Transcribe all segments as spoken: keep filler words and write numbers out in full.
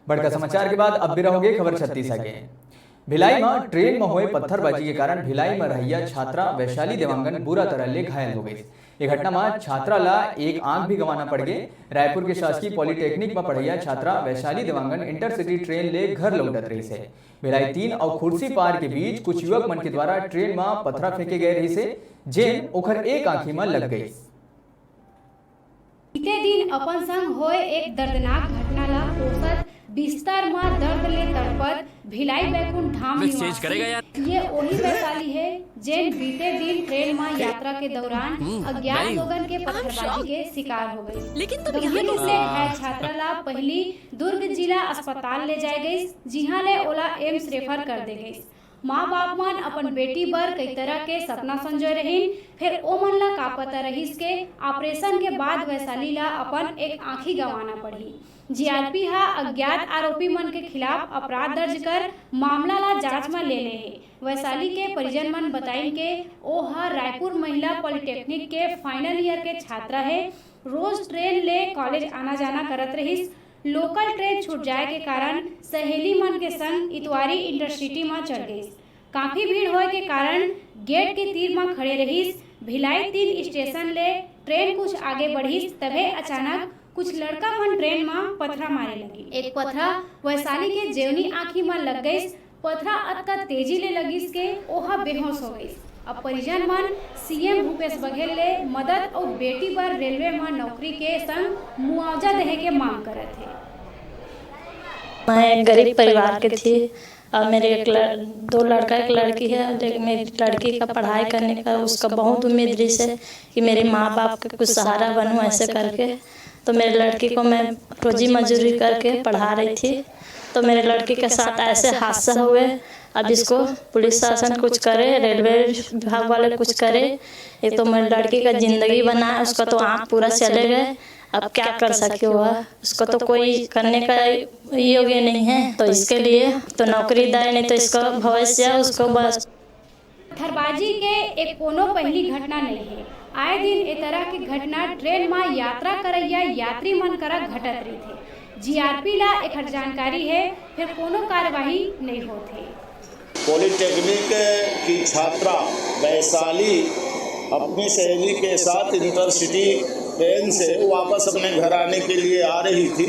बड़का समाचार के बाद अब बेरा होगे खबर छत्तीसा के। भिलाई म ट्रेन म होए पत्थरबाजी के कारण भिलाई म रहइया छात्रा वैशाली देवांगन बुरा तरह ले घायल हो गई। ये घटना म छात्रा ला एक आंख भी गंवाना पड़ गे। रायपुर के शासकीय पॉलिटेक्निक म पढ़इया छात्रा वैशाली देवांगन इंटरसिटी ट्रेन ले घर लौटत रहिस हे। भिलाई तीन अउ खुर्सीपार के बीच कुछ युवक मन के द्वारा ट्रेन म पथरा फेंके गए रहिस हे, जेन ओखर एक आंखी म लग गई। बीते दिन अपन संग होए एक दर्दनाक घटना ला कोसत, बिस्तर म दर्द ले तड़पत भिलाई बैकुंठ धाम निवासी ये ओही वैशाली हे, जेन बीते दिन ट्रेन म यात्रा के दौरान अज्ञात लोगन के पत्थरबाजी के शिकार हो गई। लेकिन तुम गंभीर रूप ले घायल छात्रा ला पहली दुर्ग जिला अस्पताल ले जाए गई, जिहां ले ओला एम्स रेफर कर दे गई। माँ बाप मन अपन बेटी बर कई तरह के सपना संजोए रहिन, फेर ओमन ला का पता रहिस के ऑपरेशन के बाद वैशाली ला अपन एक आंखी गंवाना पड़ही। जीआरपी हा अज्ञात आरोपी मन के खिलाफ अपराध दर्ज कर मामला ला जांच म ले ले हे। वैशाली के परिजन मन बताइन के ओ हा रायपुर महिला पॉलिटेक्निक के फाइनल ईयर के छात्रा हे। रोज ट्रेन ले कॉलेज आना जाना करत रहिस। लोकल ट्रेन छूट जाए के कारण सहेली मन के संग इतवारी इंटरसिटी म चढ़ गईस। काफी भीड़ होए के कारण गेट के तीर म खड़े रहिस। भिलाई तीन स्टेशन ले ट्रेन कुछ आगे बढ़िस, तभे अचानक कुछ लड़का मन ट्रेन म पथरा मारे लगिन। एक पथरा वैशाली के जेवनी आंखी म लग गईस। पथरा अतका तेजी ले लगिस के ओहा बेहोश हो गईस। अब परिजन मन सीएम भूपेश बघेल ले मदद अउ बेटी बर रेलवे म नौकरी के संग मुआवजा देहे के मांग करत हे। मैं एक गरीब परिवार के थी और मेरे एक लड़, दो लड़का एक लड़की है। लेकिन मेरी लड़की का पढ़ाई करने का उसका बहुत उम्मीद रही है कि मेरे माँ बाप का कुछ सहारा बनूँ ऐसे करके। तो मेरे लड़की को मैं रोजी मजदूरी करके पढ़ा रही थी। तो मेरे लड़की के साथ ऐसे हादसा हुए। अब इसको पुलिस शासन कुछ करे, रेलवे विभाग वाले कुछ करे। एक तो मेरे लड़की का जिंदगी बना है, उसका तो आँख पूरा चले गए। अब क्या कर सके हुआ, उसको तो कोई करने का योग्य नहीं है। तो इसके लिए तो नौकरी दे, नहीं तो इसका भविष्य उसको बस पत्थरबाजी के एक कोनो पहली घटना नहीं है। आए दिन ए तरह के घटना ट्रेन म यात्रा करैया यात्री मन करा घटत रहिथे। जीआरपी ला एखर जानकारी है, फिर कोनो कार्यवाही नहीं होत है। पॉलिटेक्निक की छात्रा वैशाली अपनी सहेली के साथ इंटरसिटी ट्रेन से वापस अपने घर आने के लिए आ रही थी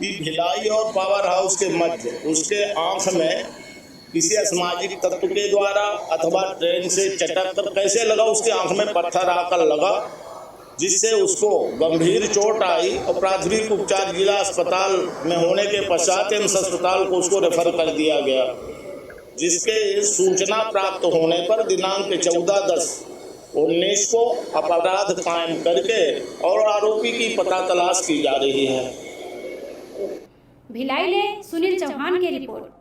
कि भिलाई और पावर हाउस के मध्य उसके आंख में किसी असामाजिक तत्व के द्वारा अथवा ट्रेन से चटक कर कैसे लगा, उसकी आंख में पत्थर आकर लगा, जिससे उसको गंभीर चोट आई और प्राथमिक उपचार जिला अस्पताल में होने के पश्चात एम्स अस्पताल को उसको रेफर कर दिया गया, जिसके सूचना प्राप्त होने पर दिनांक चौदह दस उन्नीस को अपराध कायम करके और आरोपी की पता तलाश की जा रही है। भिलाई ले सुनील चौहान की रिपोर्ट।